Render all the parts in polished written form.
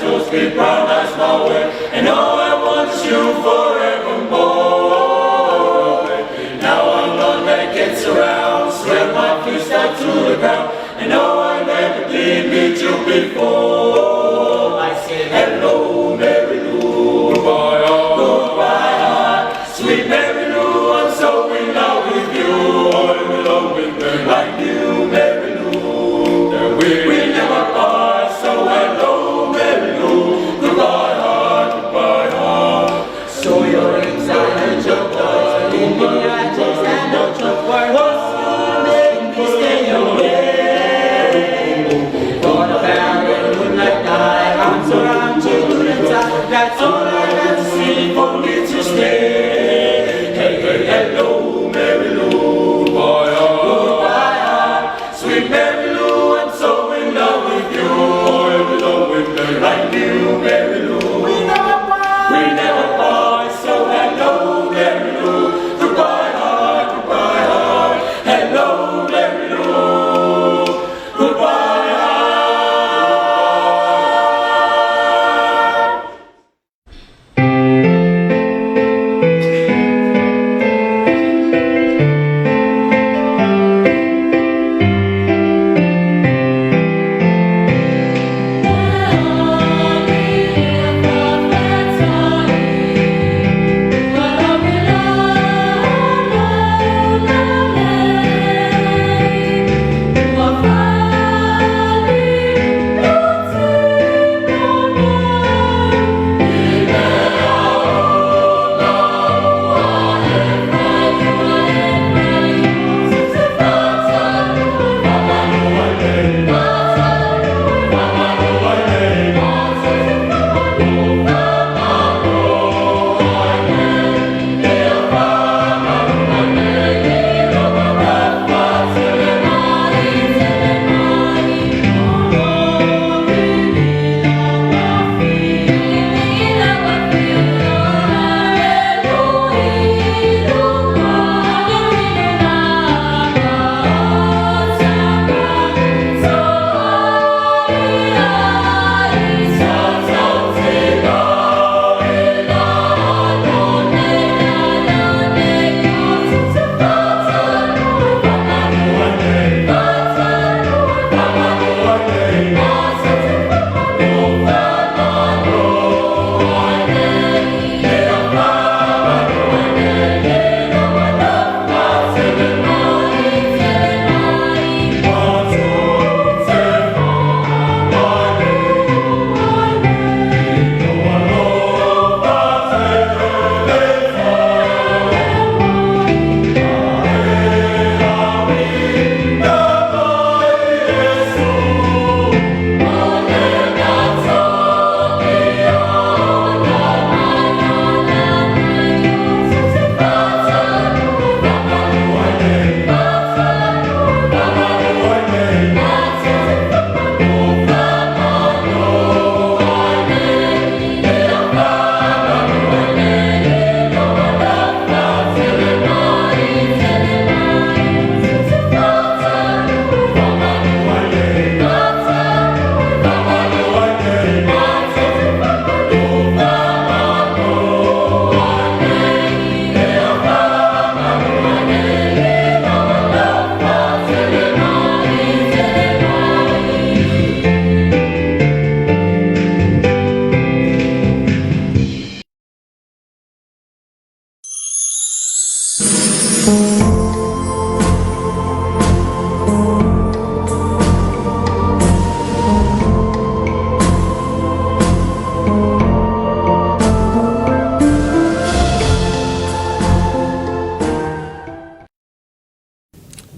so sweet brown eyes my way, and all I want is you forevermore. Now I'm gone that gets around, swear my feet stuck to the ground, and no, I never did meet you before. I said hello, Mary Lou, goodbye, goodbye, heart. Sweet Mary Lou, I'm so in love with you. I'm in love with Mary. I knew Mary Lou, that we never part. So hello, Mary Lou, goodbye, heart, goodbye, heart. So your inside your voice, in me I just stand out your word. What's gonna make me stay away? For the barren moonlight night, arms around you and tight. That's all I got to see for me to stay. Hey, hey, hello, Mary Lou. Goodbye, goodbye, heart. Sweet Mary Lou, I'm so in love with you. I'm in love with Mary. I knew Mary Lou. We never part. We never part. So hello, Mary Lou. Goodbye, heart. Goodbye, heart. Hello, Mary Lou. Goodbye, heart.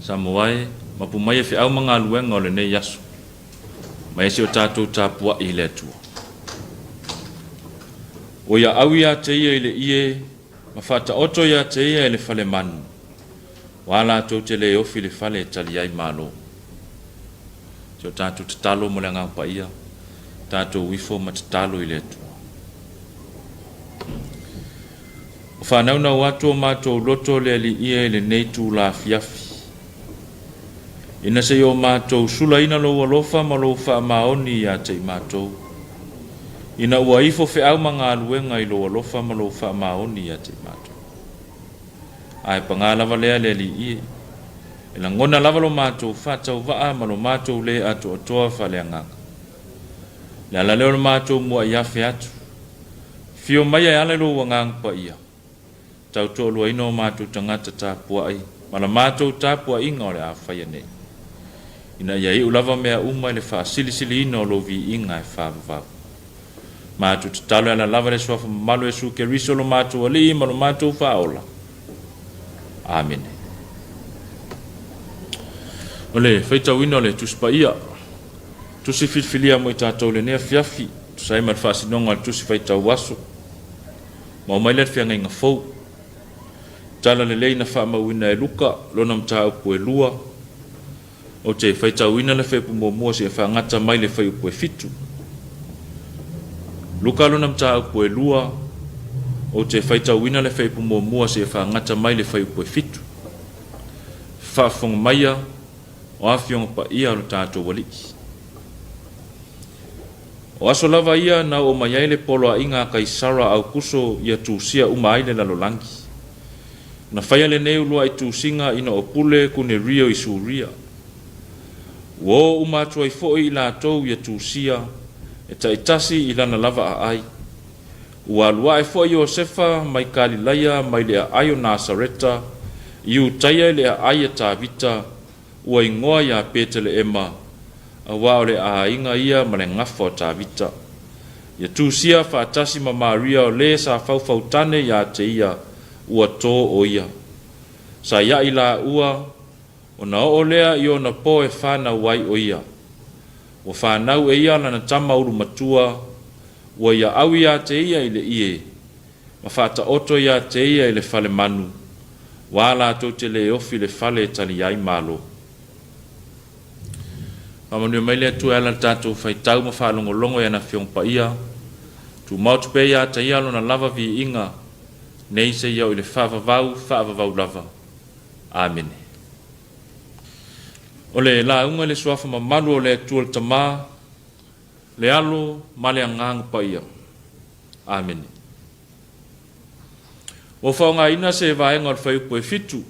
Samoa e, mapu mai e feau ma galuega o lenei aso, ma e si o tatou tapua'i i le Atua. O ia au ia te ia i le ie, ma faataoto ia te ia e le fale manu, ua latou te le ofi le fale e tali ai malo. Si o tatou tatalo mo le Agaga Paia, tatou ifo ma tatalo i le Atua. O faanaunau atu o matou loto le Aliia i lenei itula afiafi. Ina se i o matou sulaina lou alofa ma lou faamaoni ia te i matou. Ina ua ifo feau ma galuega i lou alofa ma lou faamaoni ia te i matou. Ae paga lava lea le Alii e, e lagona lava lo matou faatauvaa ma lo matou le atoatoa faaleagaga. Le ala lea o le matou muai afe atu, Fio mai e ala i lou Agaga Paia, tautoaluaina o matou tagata tapuai ma la matou tapuaiga o le a faia nei, ina ia iu lava mea uma i le faasilisiliina o lou viiga e faavavau. Matou tatalo e ala lava i le Suafa mamalu o Iesu Keriso lo matou Alii ma lo matou Faaola. Amene. O le faitauina o le Tusi Paia, Tusi filifilia mo i tatou i lenei afiafi, tusa ai ma le faasinoga o le Tusi Faitau Aso, ma omai lea le Feagaiga Fou. Tala Lelei na faamauina e Luka, lona mataupu e lua, Ou te faitauina le fuaiupu muamua seia faagata mai le fuaiupu e fitu. Luka lona mataupu e lua, Ou te faitauina le fuaiupu muamua seia faagata mai le fuaiupu e fitu. Faafofoga maia, o Afioga Paia a lo tatou Alii. O aso lava ia na oo mai ai le poloaiga a Kaisara Aukuso ia tusia uma ai le lalolagi. Na faia lenei uluai tusiga ina o pule Kunerio i Suria. Ua o uma atu ai foi i latou ia tusia, e taitasi i lana lava aai. Ua alu ae foi Iosefa mai Kalilaia mai le aai o Nasareta i Utaia i le aai a Tavita, ua igoa ia Peteleema, aua o le aiga ia ma le gafa o Tavita. Ia tusia faatasi ma Maria o le sa faufautane ia te ia, ua tō o ia. Sa iaʻi lāua, ona oo lea i ona po e fanau ai o ia. Ua fanau e ia lana tama ulu matua, ua ia ʻau iā te ia i le ʻie, ma faataoto iā te ia i le fale manu, wā latou te le ofi le fale e tali ai malo. Faamanuia mai le Atua e ala i le tatou faitau ma faalogologo i ana Afioga Paia. Tumau atu pea iā te ia lona lava viiga, nei seia oo i le faavavau, faavavau lava. Amene. O le lauga i le Suafa mamalu o le Atua le Tama, le Alo ma le Agaga Paia. Amene. Ua faaaogaina se vaega o le fuaiupu e fitu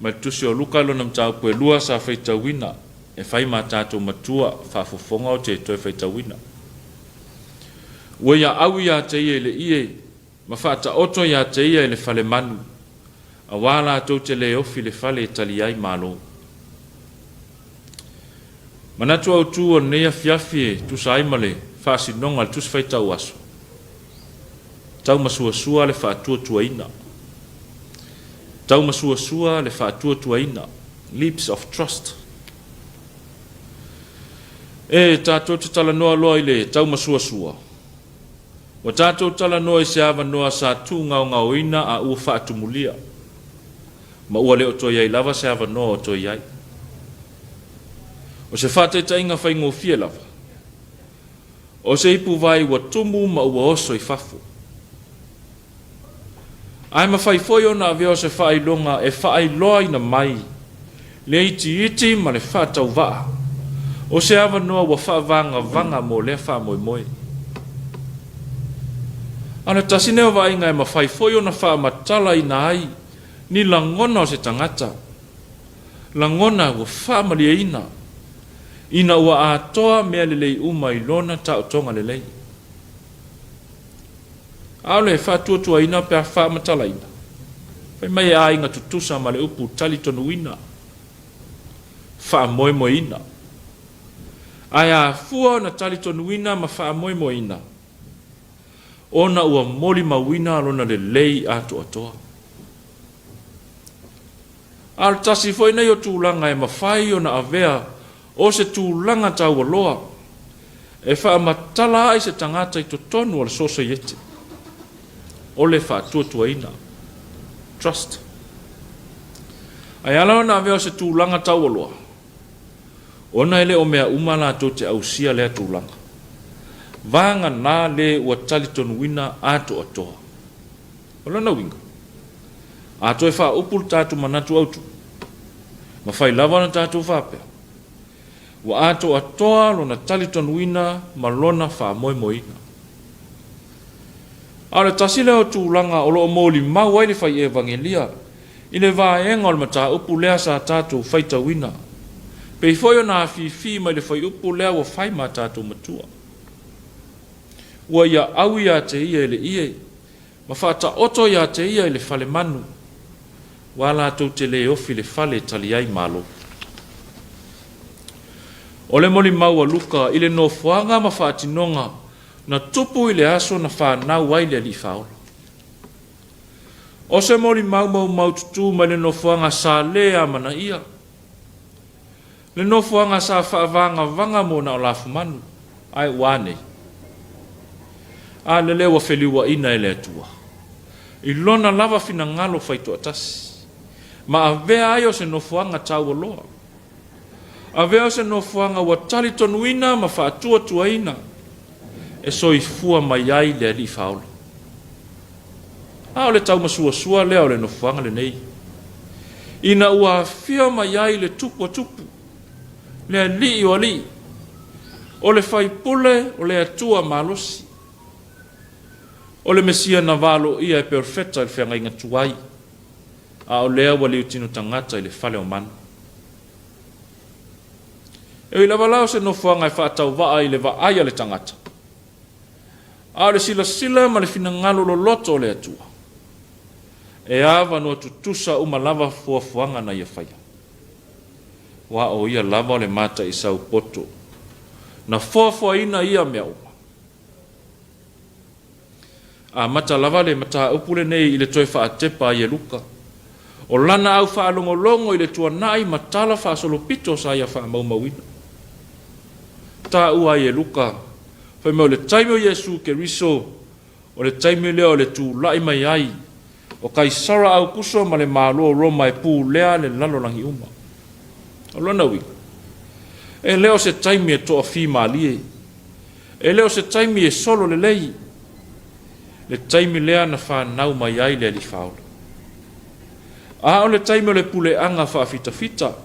mai le Tusi o Luka i lona mataupu e lua sa faitauina e fai ma tatou matua faafofoga o te toe faitauina. Ua ia ʻau iā te ia i le ʻie ma faataoto iā te ia i le fale manu, auā latou te le ofi le fale e tali ai malo. Manatu autu o lenei afiafi e tusa ai ma le faasinoga o le Tusi Faitau Aso, Taumasuasua le faatuatuaina. Taumasuasua le faatuatuaina, Leaps of Trust. E tatou te talanoa loa i le taumasuasua, ua tatou talanoa i se avanoa sa tuugaogaoina a ua faatumulia, ma ua le o toe i ai lava se avanoa o toe i ai. O se faataitaiga faigofie lava, o se ipuvai ua tumu ma ua oso i fafo. Ae mafai foi ona avea o se faailoga e faailoaina mai le itiiti ma le faatauvaa o se avanoa ua faavagavaga mo lea faamoemoe. A o le tasi nei o vaaiga e mafai foi ona faamatalaina ai ni lagona o se tagata, lagona ua faamalieina ina ua atoa mea lelei uma i lona taotoga lelei. A o le faatuatuaina pe a faamatalaina, fai mai e aiga tutusa ma le upu talitonuina, faamoemoeina. Ae afua ona talitonuina ma faamoemoeina, ona ua molimauina lona lelei atoatoa. A o le tasi foi nei o tulaga e mafai ona avea o se tulaga taualoa e faamatala ai se tagata i totonu o le sosaiete, o le faatuatuaina, trust. Ae ala ona avea o se tulaga taualoa, ona e le o mea uma latou te ausia lea tulaga. Vagana le ua talitonuina atoatoa. O lona uiga, a toe faaupu le tatou manatu autu, mafai lava ona tatou faapea, Ua atoatoa lona talitonuina ma lona faamoemoeina. A o le tasi lea o tulaga o lo o molimau ai le fai evagelia i le vaega o le mataupu lea sa tatou faitauina, pei foi ona afifi mai le fuaiupu lea ua fai ma tatou matua. Ua ia au ia te ia i le ie, ma faataoto ia te ia i le falemanu, aua latou te le ofi le fale e tali ai malo. O le molimau a Luka i le nofoaga ma faatinoga na tupu i le aso na fanau ai le Alii Faaola. O se molimau maumaututu mai le nofoaga sa le amanaia, le nofoaga sa faavagavaga mo na o lafumanu, ae ua a nei? A lele ua feliuaina e le Atua i lona lava finagalo faitoatasi, ma avea ai o se nofoaga taualoa, avea o se nofoaga ua talitonuina ma faatuatuaina e soifua mai ai le Alii Faaola. A o le taumasuasua lea o le nofoaga lenei, ina ua afio mai ai le Tupu a tupu, le Alii o alii, o le Faipule o le Atua malosi, o le Mesia na valoia e perofeta i le feagaiga tuai, a o lea ua liutino tagata i le fale o manu. E ui lava la o se nofoaga e faatauvaa i le vaai a le tagata, a o le silasila ma le finagalo loloto o le Atua, e avanoa tutusa uma lava fuafuaga na ia faia. Aua o ia lava o le mataisau poto na foafoaina ia mea uma. Amata lava le mataupu lenei i le toe faatepa a Ieluka o lana au faalogologo i le tuanai ma tala faasolopito sa ia faamaumauina. Taua ai e Luka, fai mai o le taimi o Iesu Keriso, o le taimi lea o le tulai mai ai o Kaisara Aukuso ma le Malo o Roma e pulea le lalolagi uma. O lona uiga, e le o se taimi e toafimalie, e le o se taimi e solo lelei, le taimi lea na fanau mai ai le Alii Faaola. A o le taimi o le puleaga faafitafita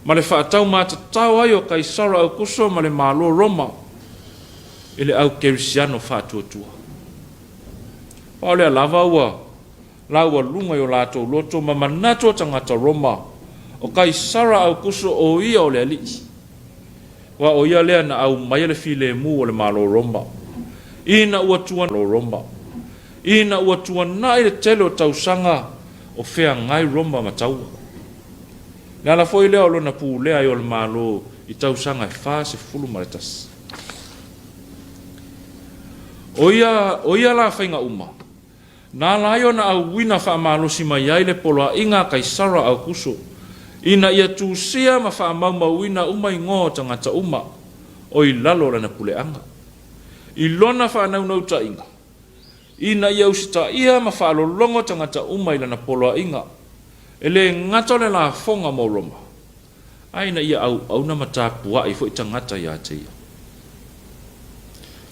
ma le faataumatatao ai o Kaisara Aukuso ma le Malo Roma i le au kerisiano faatuatua. A o lea lava ua laualuga i o latou loto ma manatu o tagata Roma, o Kaisara Aukuso o ia o le alii, aua o ia lea na aumaia le filemu o le Malo Roma, ina ua Roma, ina ua tuanai le tele o tausaga o feagai Roma ma taua. Le ala foi lea o lona pulea ai o le Malo i tausaga e 41. O ia, o ia la faiga uma, na ala ai ona auina faamalosi mai ai le poloaiga a Kaisara Aukuso, ina ia tusia ma faamaumauina uma igoa o tagata uma o i lalo o lana puleaga, i lona faanaunautaiga, ina ia usitaia ma faalologo tagata uma i lana poloaiga, e le gata o le lafoga mo Roma, a ina ia auauna ma tapuai foi tagata ia te ia.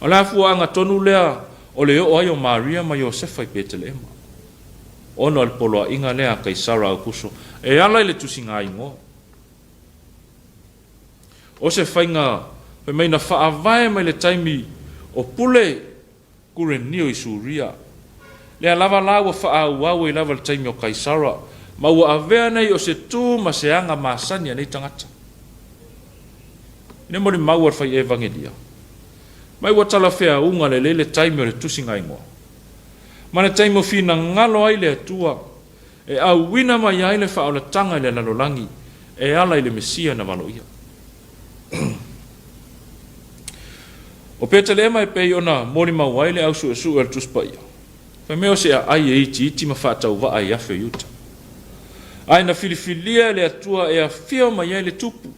O le afuaaga tonu lea o le oo ai o Maria ma Iosefa i Peteleema, ona o le poloaiga lea a Kaisara Aukuso e ala i le tusiga igoa. O se faiga fai mai na faavae mai le taimi o pule Kurenio i Suria. Lea lava la ua faaauau ai lava le taimi o Kaisara, ma ua avea nei o se tu ma se aga masani a nei tagata. I le molimau a le fai evagelia, mai ua talafeauga lelei le taimi o le tusiga igoa, ma le taimi o finagalo ai le Atua e auina mai ai le faaolataga i le lalolagi e ala i le Mesia na valoia. O Peteleema e pei ona molimau ai le au suesue o le Tusi Paia, fai mai o se aai e itiiti ma faatauvaa i afe o Iuta. Ae na filifilia e le Atua e afio mai ai le Tupu,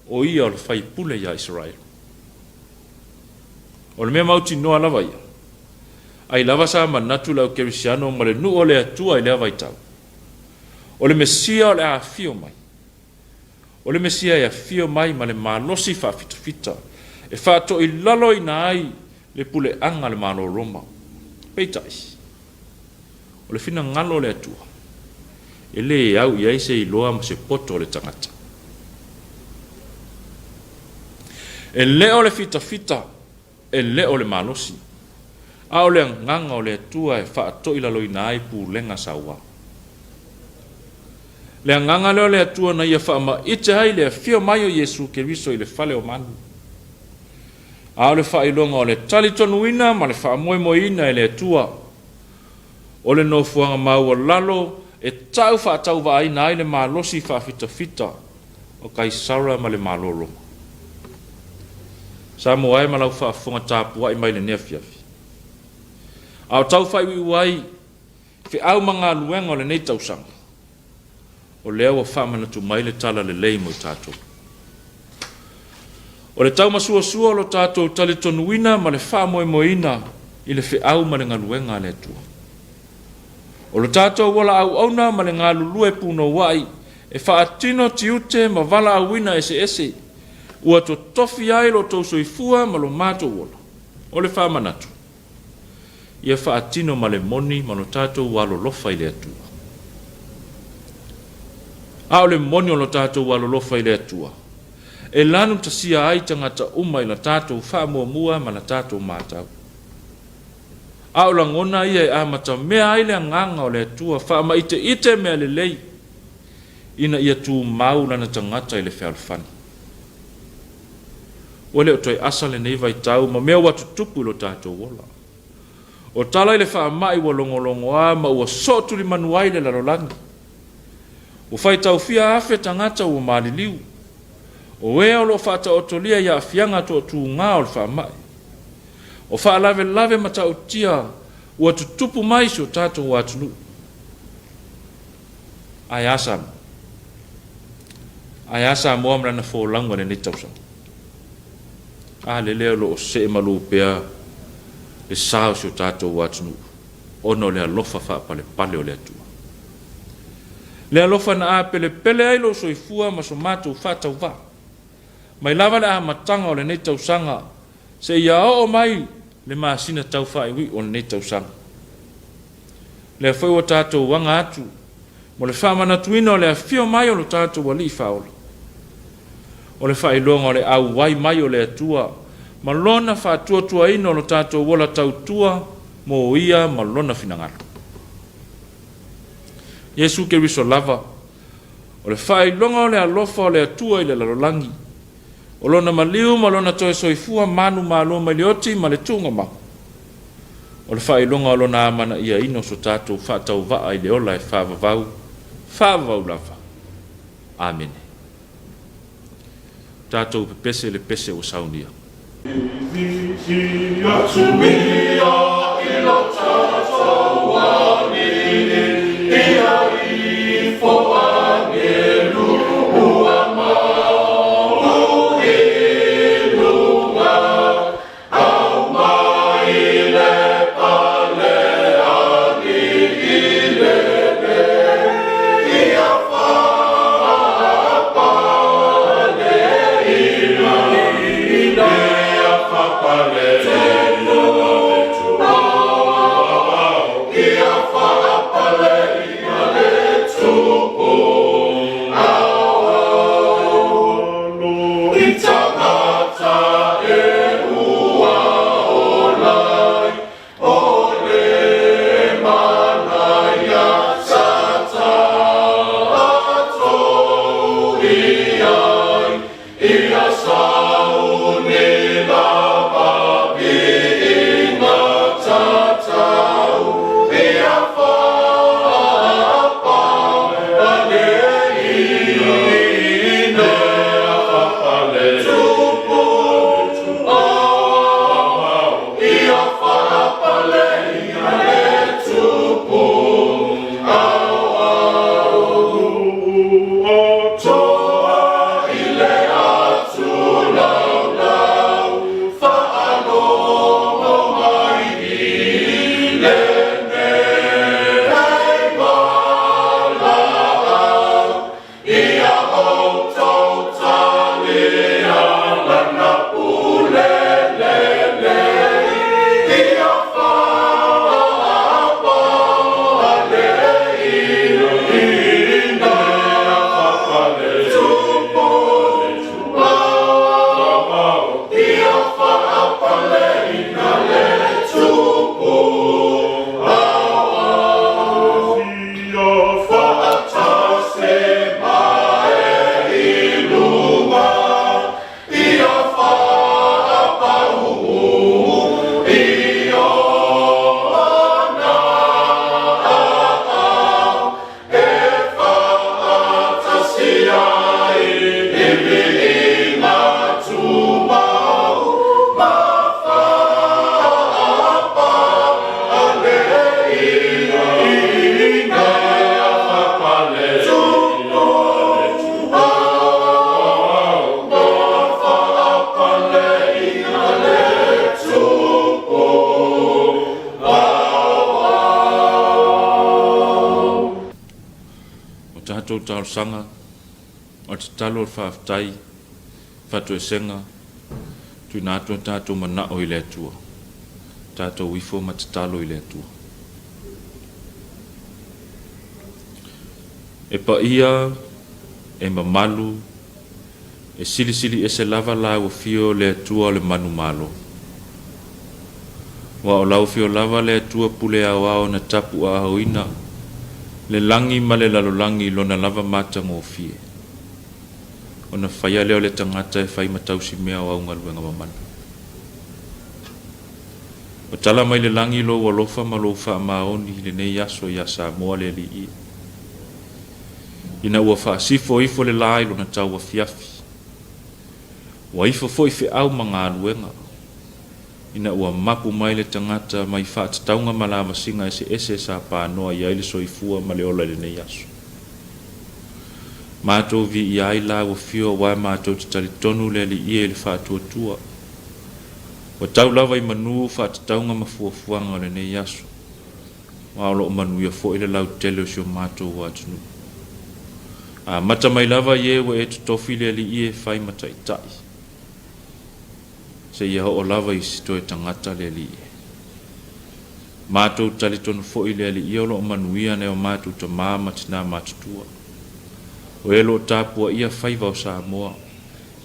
o ia o le Faipule iā Isaraelu. O le mea mautinoa lava ia, ai lava sa manatu le au kerisiano ma le nuu o le Atua i lea vaitau, o le Mesia o le a afio mai. O le Mesia e afio mai ma le malosi faafitafita e faatoilaloina ai le puleaga a le Malo Roma. Peitai, o le finagalo o le Atua, e le au i ai se iloa ma se poto o le tagata. E le o le fitafita, e le o le malosi, a o le agaga o le Atua e faatoilaloina ai pulega saua. Le agaga lea o le Atua na ia faamaite ai le afio mai o Iesu Keriso i le fale o manu. A o le faailoga o le talitonuina ma le faamoemoeina e le Atua, o le nofoaga maualalo e tau faatauvaaina ai le malosi faafitafita o Kaisara ma le Malo o Roma. Samoa e ma lau faafofoga tapuai mai lenei afiafi. A o tau faaiuiu ai feau ma galuega o lenei tausaga, o lea ua faamanatu mai le tala lelei mo i tatou. O le taumasuasua o lo tatou talitonuina ma le faamoemoeina i le feau ma le galuega a le Atua. O lo tatou ola auauna ma le galulue punouai e faatino tiute ma valaauina eseese ua totofi ai lo outou soifua ma lo matou ola. O le faamanatu, ia faatino ma le moni ma lo tatou alolofa i le Atua. A o le moni o lo tatou alolofa i le Atua, e lanutasia ai tagata uma i la tatou faamuamua ma la tatou matau. A o lagona ia e amatamea ai le agaga o le Atua faamaiteite mea lelei ina ia tumau lana tagata i le fealofani. Ua le o toe asa lenei vaitau ma mea ua tutupu i lo tatou ola. O tala i le faamai ua logologoa ma ua sootulimanu ai le lalolagi. Ua faitaufia afe tagata ua maliliu. O ē o lo o faataotolia i aafiaga toatuga o le faamai. O faalavelave matautia ua tutupu mai i si o tatou atunuu. Ae a Samoa? Ae a Samoa ma lana folauga i lenei tausaga? A lele o lo o see malu pea le sa o si o tatou atunuu ona o le alofa faapalepale o le Atua. Le alofa na apelepele ai lou soifua ma so matou faatauvaa mai lava le amataga o lenei tausaga seia oo mai le masina tau faaiuiu o lenei tausaga. Lea foi ua tatou aga atu mo le faamanatuina o le afio mai o lo tatou Alii Faaola. O le faailoga o le auai mai o le Atua ma Lona faatuatuaina o lo tatou ola tautua mo Ia ma Lona finagalo. Iesu Keriso lava, o le faailoga o le alofa o le Atua i le lalolagi, o Lona maliu ma Lona toe soifua manumalo mai le oti ma le tuugamau, o le faailoga o Lona amanaiaina o so tatou faatauvaa i le ola e faavavau, faavavau lava. Amene. Tatou pepese le pese ua saunia. matou talosaga, o le tatalo o le faafetai, faatoesega, tuuina atu o tatou manao i le Atua. Tatou ifo ma tatalo i le Atua. E paia, e mamalu, e silisili ese lava lau afio le Atua o le manumalo. Aua o lau afio lava le Atua pule aoao na tapuaaoina le lagi ma le lalolagi i lona lava matagofie. Ona faia lea o le tagata e fai ma tausimea o au galuega mamana. Ua tala mai le lagi lou alofa ma lou faamaoni i lenei aso ia Samoa le Alii, ina ua faasifo ifo le la i lona tauafiafi. Ua ifo foi feau ma galuega, ina ua mapu mai le tagata mai faatatauga ma lavasiga eseese sa panoa i ai le soifua ma le ola i lenei aso. Matou viia ai lau afio aua matou te talitonu le Alii e i le faatuatua. Ua tau lava i manu faatatauga ma fuafuaga o lenei aso, ma o lo o manuia foi le lautele o si o matou atunuu. Amata mai lava i e ua e totofi le Alii e fai ma taitai, seia oo lava i si toe tagata le Alii. Matou talitonu foi le Alii o lo o manuia nai o matou tama ma tina matutua. O e o lo o tapuaia faiva o Samoa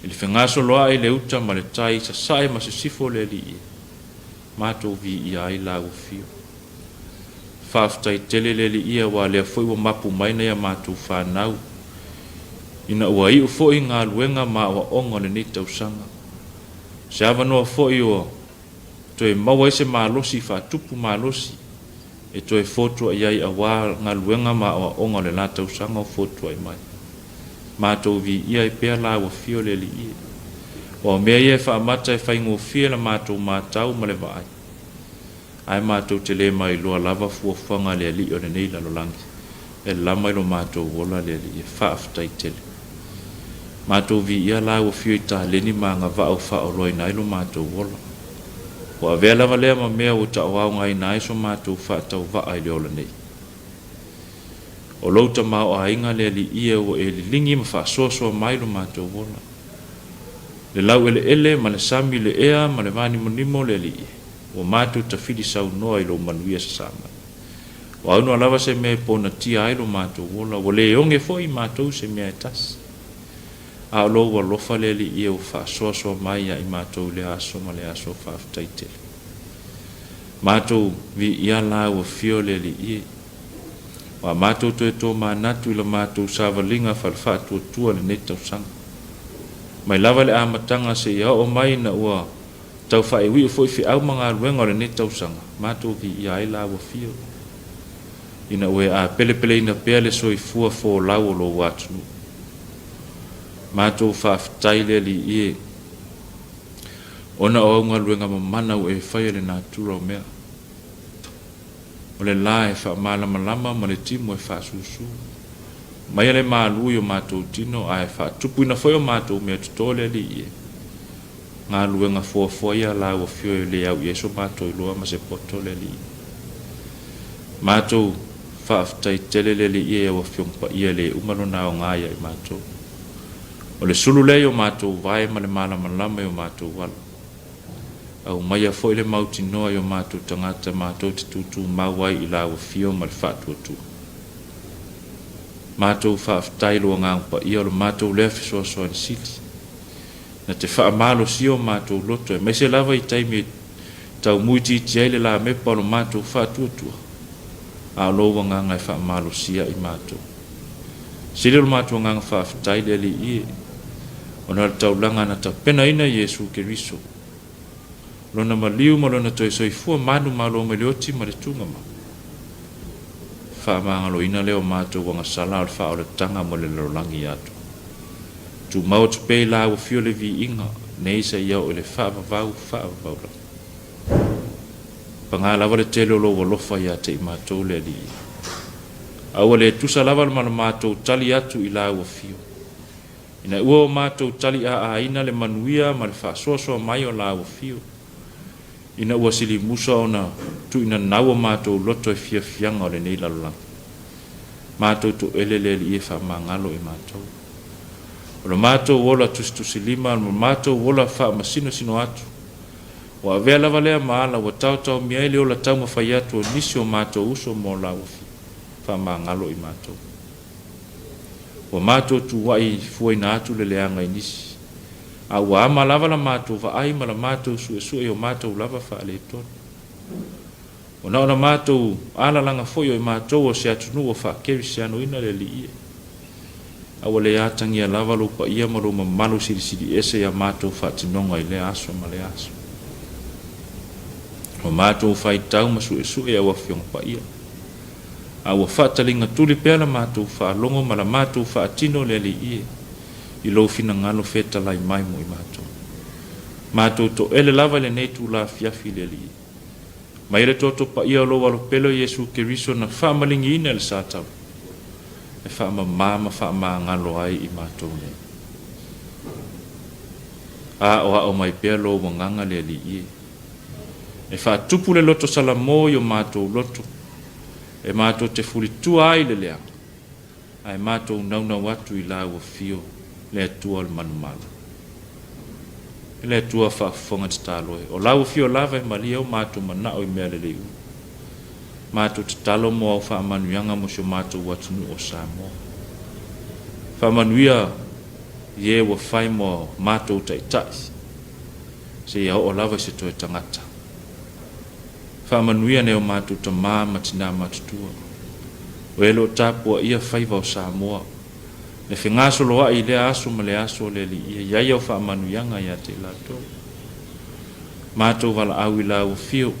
i le fegasoloai i le uta ma le tai, sasae ma sisifo le Alii, matou viia ai lau afio. Faafetai tele le Alii aua lea foi ua mapu mai nai a matou fanau, ina ua iu foi galuega ma aoaoga o lenei tausaga. O se avanoa foi ua toe maua ai se malosi faatupu malosi e toe fotua'i ai aua galuega ma aoaoga o le la tausaga o fotua'i mai. Matou viia ai pea lau afio le Alii. Aua o mea ia e faamata e faigofie la matou matau ma le vaai, ae matou te le mailoa lava fuafuaga a le Alii o lenei lalolagi e lama i lo matou ola le Alii. Faafetai tele. Matou viia lau afio i taleni ma agavaa ua faaoloaina ai lo matou ola. Ua avea lava lea ma mea ua taoaogaina ai so matou faatauvaa i le ola nei. O lou tamaoaiga le Alii e ua e liligi ma faasoasoa mai lo matou ola. Le laueleele ma le sami le ea ma le vanimonimo le Alii, ua matou tafili saunoa i lou manuia sasā mai. Ua aunoa lava se mea e ponatia ai lo matou ola, ua le oge foi matou i se mea e tasi. A o lou alofa le Alii e ua faasoasoa mai ia i matou i lea aso ma lea aso, faafetai tele. Matou viia lau afio le Alii e. Ua matou toe tomanatu i la matou savaliga fale-faatuatua i lenei tausaga. Mai lava i le amataga seia oo mai ina ua tau faaiuiu foi feau ma galuega o lenei tausaga, matou viia ai lau afio, ina ua e apelepeleina pea le soifua folau o lou atunuu. Matou faafetai le Alii e, ona o au galuega mamana ua e faia i le natura o mea. O le la e faamalamalama ma le timu e faasusu. Maia le malu i o matou tino ae faatupuina foi o matou mea toto le Alii e. Galuega foafoa ia lau afio e le au i ai so matou iloa ma se poto le Alii. Matou faafetai tele le Alii e i au afioga paia e le uma lona aoga ia i matou. O le sulu lea i o matou vae ma le malamalama i o matou ala. Aumaia foi le mautinoa i o matou tagata matou te tutumau ai i lau afio ma le faatuatua. Matou faafetai i lou Agaga Paia o le matou lea fesoasoani sili. Na te faamalosia o matou loto aemaise lava i taimi e taumuitiiti ai le lamepa o lo matou faatuatua, a o lou Agaga e faamalosia i matou. Sili o lo matou agaga faafetai le Alii e, ona o le taulaga na tapenaina e Iesu Keriso, Lona maliu ma Lona toe soifua manumalo mai le oti ma le tugama. Faamagaloina lea o matou agasala o le faaolataga mo le lalolagi atoa. Tumau atu pea i lau afio le viiga, nei seia oo i le faavavau faavavau lava. Paga lava le tele o lou alofa ia te i matou le Alii. A ua le tusa lava ma le matou tali atu i lau afio, ina ua o matou taliaaina le manuia ma le faasoasoa mai o lau afio, ina ua silimusa ona tuuina nau o matou loto e fiafiaga o lenei lalolagi. Matou toele le Alii e faamagalo i matou. O lo matou ola tusitusilima, o lo matou ola faamasinosino atu, ua avea lava lea ma ala ua taotaomia ai le ola taumafai atu o nisi o matou uso mo lau faamagalo i matou. Ua matou tuua'i fuaina atu le leaga i nisi, a ua ama lava la matou vaai ma la matou suesue i o matou lava faaletonu. Ua na o la matou alalaga foi o i matou o se atunuu o faakerisianoina le Alii e. A ua le atagia lava lou paia ma lou mamalu silisili ese ia matou faatinoga i lea aso ma lea aso. Ua matou faitau ma suesue au Afioga Paia, a ua faataliga tuli pea la matou faalogo ma la matou faatino le Alii e i lou finagalo fetalai mai mo i matou. Matou toele lava i lenei itula afiafi le Alii. Mai le toto paia o lou Alo pele o Iesu Keriso na faamaligiina e le Satala e faamamā ma faamagalo ai i matou nei. Aoao mai pea lou Agaga le Alii e. E faatupu le loto salamo i o matou loto, e matou te fulitua ai le leaga, ae matou naunau atu i lau afio le Atua o le manumalo. E le Atua faafofoga tatalo e, o lau afio lava e malie o matou manao i mea lelei uma. Matou tatalo mo au faamanuiaga mo si o matou atunuu o Samoa. Faamanuia i e ua fai mo matou taitai, seia oo lava i se toe tagata. Faamanuia nai o matou tamā ma tinā matutua, o e o lo o tapuaia faiva o Samoa, le fegasoloai i lea aso ma le aso o le Alii e i ai au faamanuiaga ia te i latou. Matou valaau i lau afio,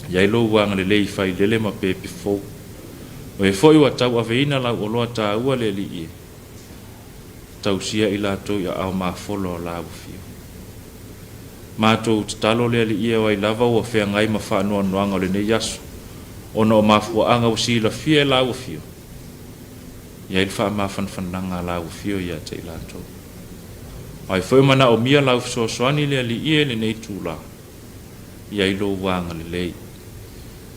i ai lou agalelei i failele ma pepe fou. O e foi ua tauaveina lau oloa taua le Alii e, tausia i latou i aao mafola o lau afio. Matou tatalo le Alii e o ai lava ua feagai ma faanoanoaga o lenei aso, ona o mafuaaga ua silafia e lau afio, i ai le faamafanafanaga a lau afio ia te i latou. O ai foi o manaomia lau fesoasoani le Alii e lenei itula, i ai lou agalelei.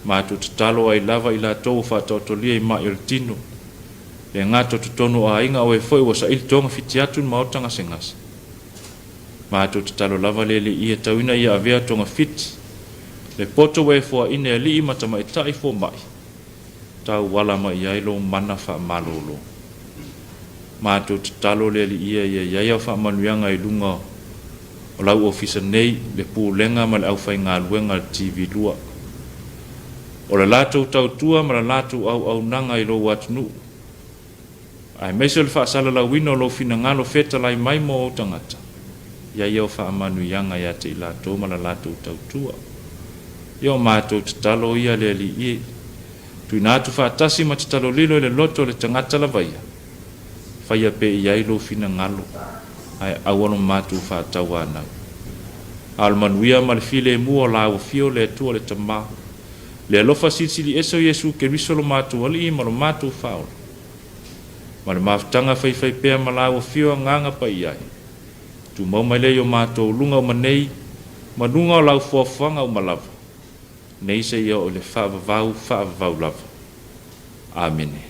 Matou tatalo ai lava i latou ua faataotolia i mai o le tino, le gata o totonu o aiga o e foi ua saili togafiti atu i le maota gasegase. Matou tatalo lava le Alii e tauina ia avea togafiti, le poto ua e foaina e alii ma tamaitai fomai, tauala mai i ai lou mana faamalolo. Matou tatalo le Alii ia i ai au faamanuiaga i luga o lau ofisa nei, le pulega ma le aufaigaluega a le TV2. O le latou tautua ma le latou auaunaga i lou atunuu, aemaise o le faasalalauina o lou finagalo fetalai mai mo ou tagata, i ai au faamanuiaga ia te i latou ma le latou tautua. Ia o matou tatalo ia le Alii e, tuuina atu faatasi ma tatalo lilo i le loto o le tagata lava ia, faia pea i ai lou finagalo, ae aua lo matou faatauanau. A o le manuia ma le filemu o lau afio le Atua le Tamā, le alofa silisili ese o Iesu Keriso lo matou Alii ma lo matou Faaola, ma le mafutaga faifaipea ma lau afio Agaga Paia e, tumau mai lea i o matou luga uma nei, ma luga o lau foafoaga uma lava, nei seia oo i le faavavau faavavau lava. Amene.